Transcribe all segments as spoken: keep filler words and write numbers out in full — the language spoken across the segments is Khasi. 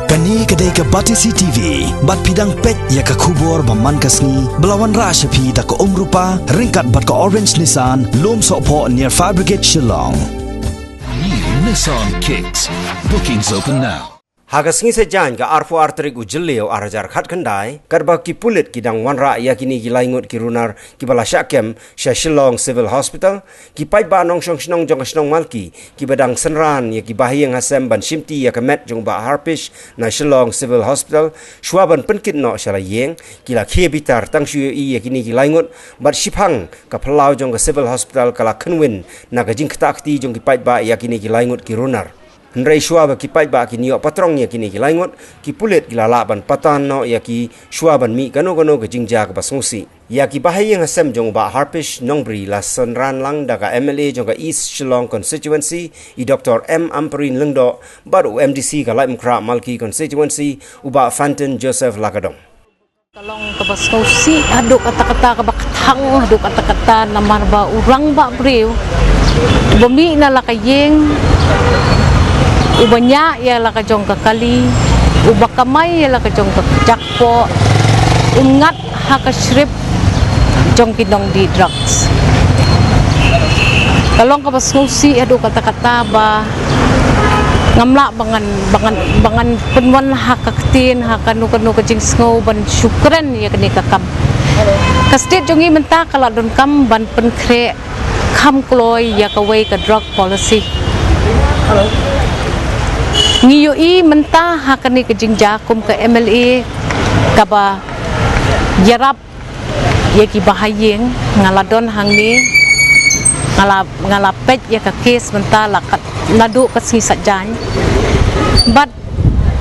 Kane ka dei ka Batesi T V, bad phi dang peit ïa ka khubor ba man ka sngi, ba la wanrah sha phi da ka Umrupa, ryngkat bad ka Orange Nissan, Lumsohphoh near Fire Brigade Shillong. New Nissan Kicks. Bookings open now. Ha ka sngi Saitjaiñ ka arphew ar tarik u Jylliew ar hajar khatkhyndai, katba ki pulit ki dang wanrah ïa kine ki lai ngut ki runar kiba la shah kem sha Shillong Civil Hospital, ki paidbah nongshong shnong jong ka shnong Malki, kiba dang synran ïa ki bahaïing hasem ban shimti ïa ka met jong u Bah Harpish na Shillong Civil Hospital, shuwa ban pynkit noh sha la ïing, ki la khie bitar tang shu ïohi ïa kine ki lai ngut, bad shiphang ka phyllaw jong ka Civil Hospital ka la khynwin na ka jingktah kti jong ki paidbah ïa kine ki lai ngut ki runar. Hynrei shuwa ba ki paidbah kin ïoh patrong ïa kine ki lai ngut, ki pulit ki la lah ban patan noh ïa ki shuwa ban mih kano kano ka jingjia kaba sngewsih. Ïa ki bahaïing hasem jong u Bah Harpish Nongbri la synran lang da ka M L A jong ka East Shillong Constituency, i Doctor M Ampareen Lyngdoh, bad u M D C ka Laitumkhrah Malki Constituency, u Bah Fantin Joseph Lakadong. Ka long kaba sngewsih haduh katta katta, kaba kthang haduh katta katta, namar ba u rangbah briew uba mih na la ka ïing, uba ñiah ïa la ka jong ka kali, uba kamai ïa la ka jong ka jakpoh, u ngat ha ka shrip jong ki nongdih drugs. Ka long kaba sngewsih haduh katta katta ba ngam lah ba ngan, ba ngan, ba ngan pynwan ha ka ktien, ha kano kano ka jingsngew ban shu kren ïa kane ka kam. Ka state jong ngi mynta ka la donkam ban pynkhreh kham kloi ïa kawei ka drug policy. Ngi ïohi mynta ha kane ka jingjia kum ka M L A kaba ïarap ïa ki bahaïing, nga la don hangne, nga la, nga la peit ïa ka case mynta la kat naduh ka sngi Saitjaiñ. Bad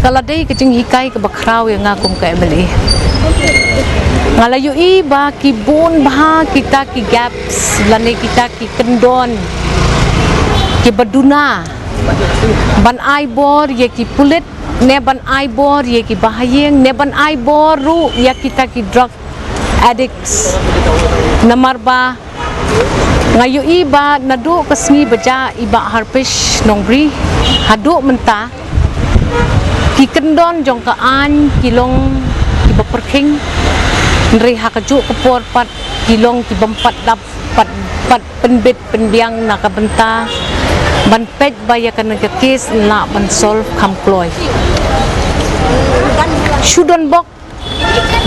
ka la dei ka jinghikai kaba khraw ïa nga kum ka M L A. Nga la ïohi ba ki bun bha kita ki gaps lane kita ki kyndon kiba duna ban ai bor ïa ki pulit, ne ban ai bor ïa ki bahaïing, ne ban ai bor ruh ïa kita ki drug addicts. Namar ba nga ïohi ba naduh ka sngi ba jia i Bah Harpish Nongbri haduh mynta, ki kyndon jong ka aiñ ki long kiba pyrkhing, hynrei ha kajuh ka por pat ki long kibym pat dap, pat, pat pynbit pynbiang na ka bynta ban peit ba ïa kane ka case yn lah ban solve kham kloi. Shu don bok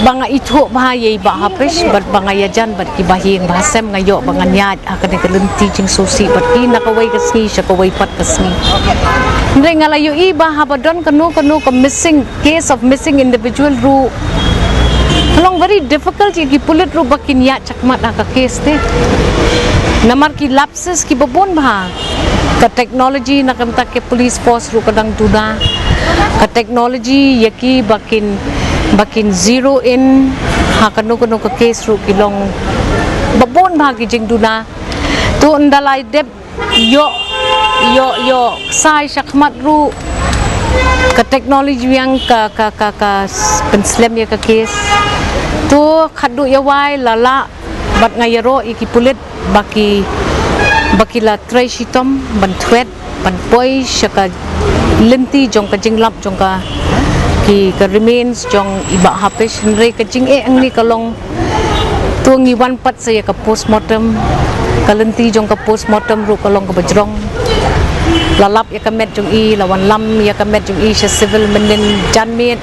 ba nga ithuh bha ïa i Bah Harpish bad ba nga ïajan bad ki bahaïing bahasem, nga ïoh ba ngan ïaid ha kane ka lynti jingsngewsih bad ki na kawei ka sngi sha kawei pat ka sngi. Hynrei nga la ïohi ba haba don kano kano ka missing, case of missing individual ruh, ka long very difficult ïa ki pulit ruh ba kin ïaid shakhmat ha ka case te. Namar ki lapses kiba bun bha. Ka technology na ka bynta ka police force ruh ka dang duna. Ka technology ïa ki ba kin, ba kin zero in ha kano kano ka case ruh ki long ba bun bha ki jingduna. To ynda la dep ïoh, ïoh, ïoh ksai shakhmat ruh, ka technology biang ka, ka, ka, ka s-, pynslem ïa ka case. To khatduh ïa wai la lah bad nga ïaroh ïa ki pulit ba ki, ba ki la trei shitom ban thwet, ban poi sha ka lynti jong ka jinglap jong ka, ki, ka remains jong i Bah Harpish. Hynrei ka jingeh hangne ka long, to ngi wan pat sa ïa ka postmortem. Ka lynti jong ka postmortem ruh ka long kaba jrong. La lap ïa ka met jong i, la wanlam ïa ka met jong i sha civil mynnin janmiet.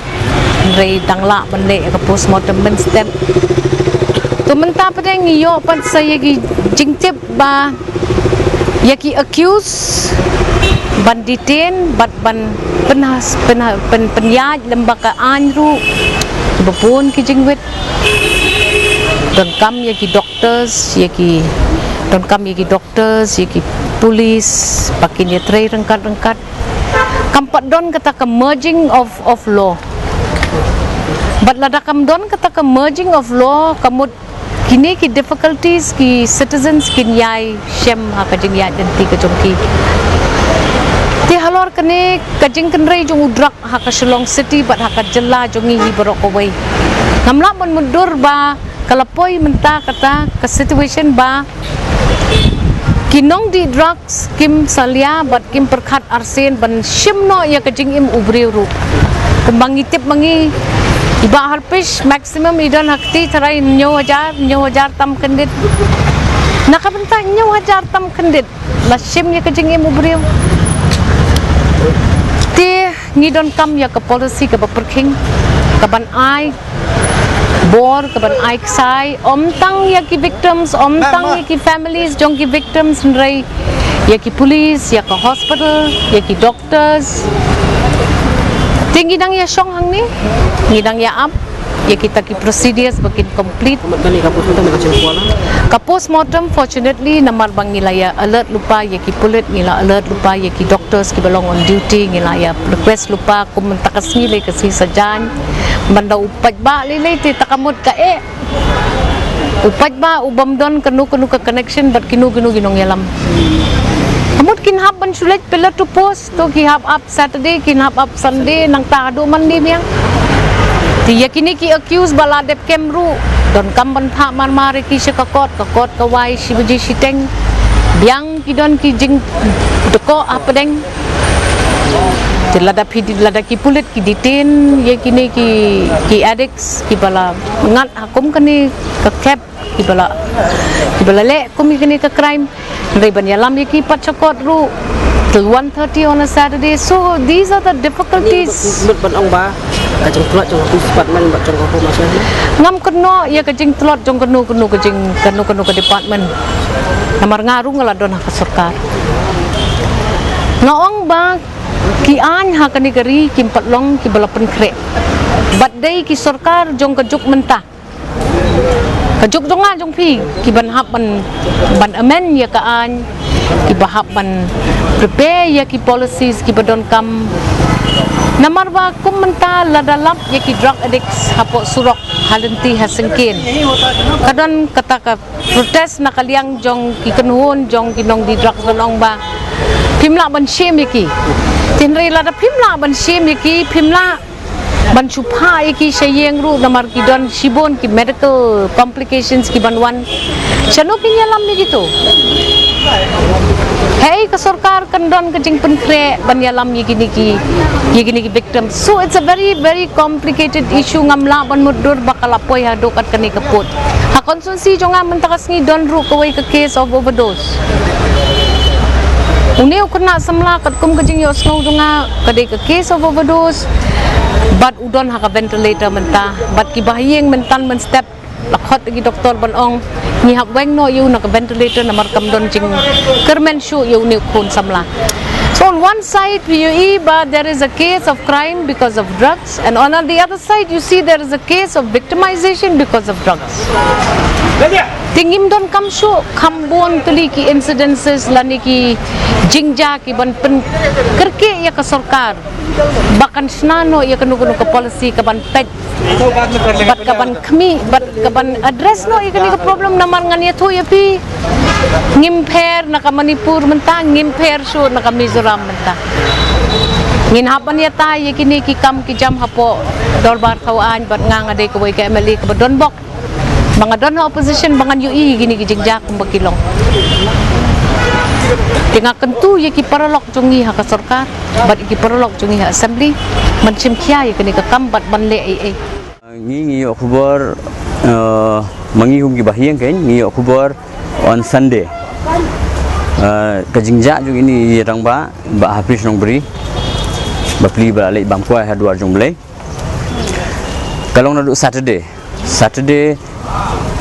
Hynrei dang lah ban leh ïa ka postmortem mynstep. To mynta pat ngi ïoh pat sa ïa ki jingtip ba ïa ki accused ban detain bad ban pynhas-, pynha-, pyn-, pynïaid lem bad ka aiñ ruh ba bun ki jingwit. Donkam ïa ki doctors, ïa ki, donkam ïa ki doctors, ïa ki police ba kin ïatrei ryngkat ryngkat. Kam pat don kata ka merging of, of law. Bad lada kam don kata ka merging of law, ka mut kine ki difficulties ki citizens kin ïai shem ha ka jingïaid lynti ka jong ki. Te halor kane ka jingkynrei jong u drug ha ka Shillong City bad ha ka jylla jong ngi hi baroh kawei, ngam lah ban mutdur ba ka la poi mynta kata ka situation ba ki nongdih drugs kim salia bad kim pyrkhat arsien ban shim noh ïa ka jingim u briew ruh. Kumba ngi tip ma ngi, i Bah Harpish maximum i don ha kti tharai hynñiew hajar, hynñiew hajar tam kyndit. Na ka bynta hynñiew hajar tam kyndit la shim ïa ka jingim u briew. Te ngi donkam ïa ka policy kaba pyrkhing, kaban ai bor, kaban ai ksai, ym tang ïa ki victims, ym tang ïa ki families jong ki victims, hynrei ïa ki police, ïa ka hospital, ïa ki doctors. Te ngi dang ïa shong hangne, ngi dang ïa ap ïa kita ki procedures ba kin complete. Ka postmortem, fortunately, namar ba ngi la ïa alert lypa ïa ki pulit, ngi la alert lypa ïa ki doctors kiba long on duty, ngi la ïa request lypa kum mynta ka sngi lei ka sngi sajan. Ban da u paidbah lei lei te ta ka mut ka eh. U paidbah u bym don kano kano ka connection bad kino kino ki nongïalam. Ka mut kin hap ban shu leit pillar to post, to ki hap ap Saturday, kin hap ap Sunday, nangta haduh Monday biang. Te ïa kine ki accused ba la dep kem ruh, donkam ban phah marmar ïa ki sha ka court, ka court ka wai shi baje shiteng. Biang ki don ki jingdkoh hapdeng. Te lada phi, lada ki pulit ki detain ïa kine ki, ki addicts kiba la ngat ha kum kane ka khep, kiba la, kiba la leh kum ïa kane ka crime. Hynrei ban ïalam ïa ki pat sha court ruh till one thirty on a Saturday. So these are the difficulties. Mut ban ong ba ka jingtlot jong ka police department bad jong ka Home Affairs. Ngam kynnoh ïa ka jingtlot jong kano kano ka jing, kano kano ka department. Namar nga ruh nga la don ha ka sorkar. Nga ong ba ki aiñ ha kane ka ri kim pat long kiba la pynkhreh. Bad dei ki sorkar jong ka juk mynta, ka juk jong nga jong phi, kiban hap ban, ban amend ïa ka aiñ, kiba hap ban prepare ïa ki policies kiba donkam. Namar ba kum mynta lada lap ïa ki drug addicts hapoh surok, ha lynti ha syngkien, ka don kata ka protest na ka liang jong ki kynhun jong ki nongdie drugs ban ong ba phim lah ban shim ïa ki. Te hynrei lada phim lah ban shim ïa ki, phim lah ban shu phah ïa ki sha ïing ruh namar ki don shibun ki medical complications kiban wan. Shano phin ïalam ïa kito? Hei, ka sorkar kan don ka jingpynkhreh ban ïalam ïa kine ki, ïa kine ki victims. So it's a very, very complicated issue, ngam lah ban mutdur ba ka la poi haduh kat kane ka pud. Ha constituency jong nga mynta ka sngi don ruh kawei ka case of overdose. Une u khynnah samla katkum ka jingïohsngew jong nga ka dei ka case of overdose. Bad u don ha ka ventilator mynta. Bad kiba ha ïing mynta mynstep la khot ïa ki doktor ban ong ngi hap weng noh ïa u na ka ventilator namar kam don jingkyrmen shuh ïa une u khun samla. So on one side phi ïohi ba there is a case of crime because of drugs, and on the other side you see there is a case of victimization because of drugs. Te ngim donkam shuh kham bun tylli ki incidences lane ki jingjia kiban pynkyrkieh ïa ka sorkar ba kan shna noh ïa kano kano ka policy kaban peit bad kaban khmih bad kaban address noh ïa kane ka problem. Namar ngan ïathuh ïa phi, ngim pher na ka Manipur mynta, ngim pher shuh na ka Mizoram mynta. Ngin hap ban ïatai ïa kine ki kam ki jam hapoh dorbar thaw aiñ bad nga, nga dei kawei ka M L A kaba don bok. Ba nga don ha opposition ba ngan ïohi ïa kine ki jingjia kumba ki long. Te nga kyntu ïa ki paralok jong ngi ha ka sorkar bad ïa ki paralok jong ngi ha assembly ban shim khia ïa kane ka kam bad ban leh ei ei. Ngi, ngi ïoh khubor, eh, ma ngi kum ki bahaïing kein, ngi ïoh khubor on Sunday. Eh, ka jingjia jong ine i rangbah, Bah Hafiz Nongbri, bapli ba la leit bam kwai ha duar jong U Blei. Ka long naduh Saturday. Saturday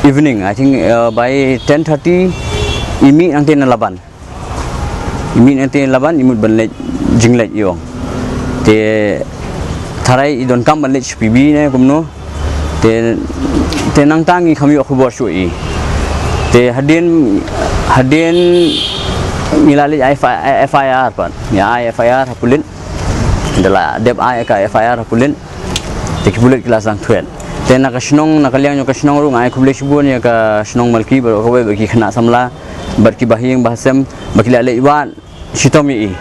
evening, I think, uh, by ten thirty, i mih nangta na Laban. I mih nangta na Laban, i mut ban leit, jingleit ïong. Te, tharai i donkam ban leit sha P B ne kumno. Te, te nangta ngi kham ïoh khubor shuh ïa i. Te hadien, hadien ngi la leit ai F I R pat. Ngi ai F I R ha pulit. Da la dep ai ka F I R ha pulit. Te ki pulit ki la sdang thwet. Te na ka shnong, na ka liang jong ka shnong ruh nga ai khublei shibun ïa ka shnong Malki baroh kawei bad ki khynnah samla bad ki bahaïing bahasem ba ki la leit wad shitom ïa i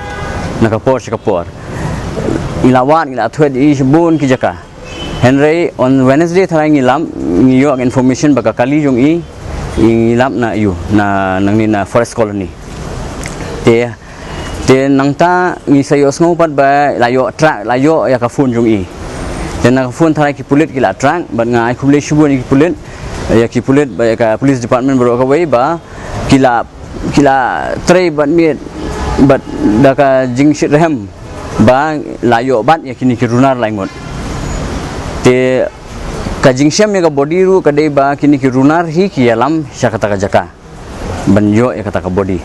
na ka por sha ka por. Ngi la wad, ngi la thwet ïa i shibun ki jaka. Hynrei on Wednesday tharai ngi lam, ngi ïoh information ba ka kali jong i, ngi lam na ïu, na nangne na Forest Colony. Te Te nangta ngi sa ïohsngew pat ba la ïoh track, la ïoh ïa ka phone jong i. Te na ka phone tharai ki pulit ki la track, bad nga ai khublei shibun ïa ki pulit, ïa ki pulit bad ïa ka police department baroh kawei ba ki la, ki la trei bad miet bad da ka jingshitrhem ba la ïoh bat ïa kine ki runar laingut. Te ka jingshem ïa ka body ruh ka dei ba kine ki runar hi ki ïalam sha kata ka jaka ban ïoh ïa kata ka body.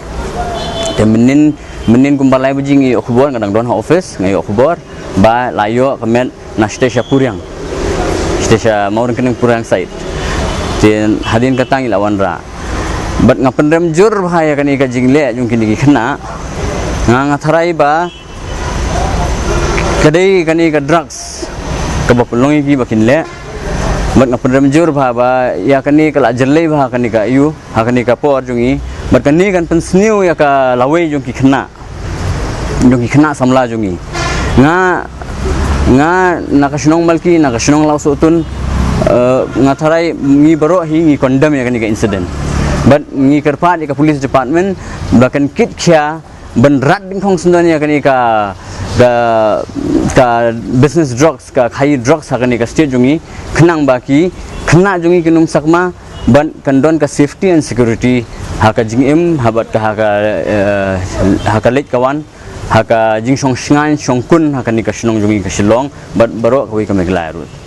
Te mynnin, mynnin kumba lai baje nga ïoh khubor, nga dang don ha office, nga ïoh khubor ba la ïoh ka met na shatei sha Puriang, shatei sha Mawryngkneng Puriang side. Te hadien kata ngi la wanrah. Bad nga pynrem jur bha ïa kane ka jingleh jong kine ki khynnah. Nga, nga tharai ba ka dei kane ka drugs kaba pynlong ïa ki ba kin leh. Bad nga pynrem jur bha ba ïa kane ka la jyllei bha ha kane ka aïu, ha kane ka por jong ngi. Bad kane kan pynsniew ïa ka lawei jong ki khynnah, jong ki khynnah samla jong ngi. Nga, nga na ka shnong Malki, na ka shnong Lawsohtun, eh, nga tharai ngi baroh hi ngi condemn ïa kane ka incident. Bad ngi kyrpad ïa ka police department ba kan kitkhia ban rat dyngkhong syndon ïa kane ka, ka, ka business drugs, ka khaïi drugs ha kane ka state jong ngi, khnang ba ki khynnah jong ngi kin ym sakma, bad kan don ka safety and security ha ka jingim, ha bad ka ha ka, eh, ha ka leit ka wan, ha ka jingshong shngaiñ shong kun ha kane ka shnong jong ngi ka Shillong bad baroh kawei ka Meghalaya ruh.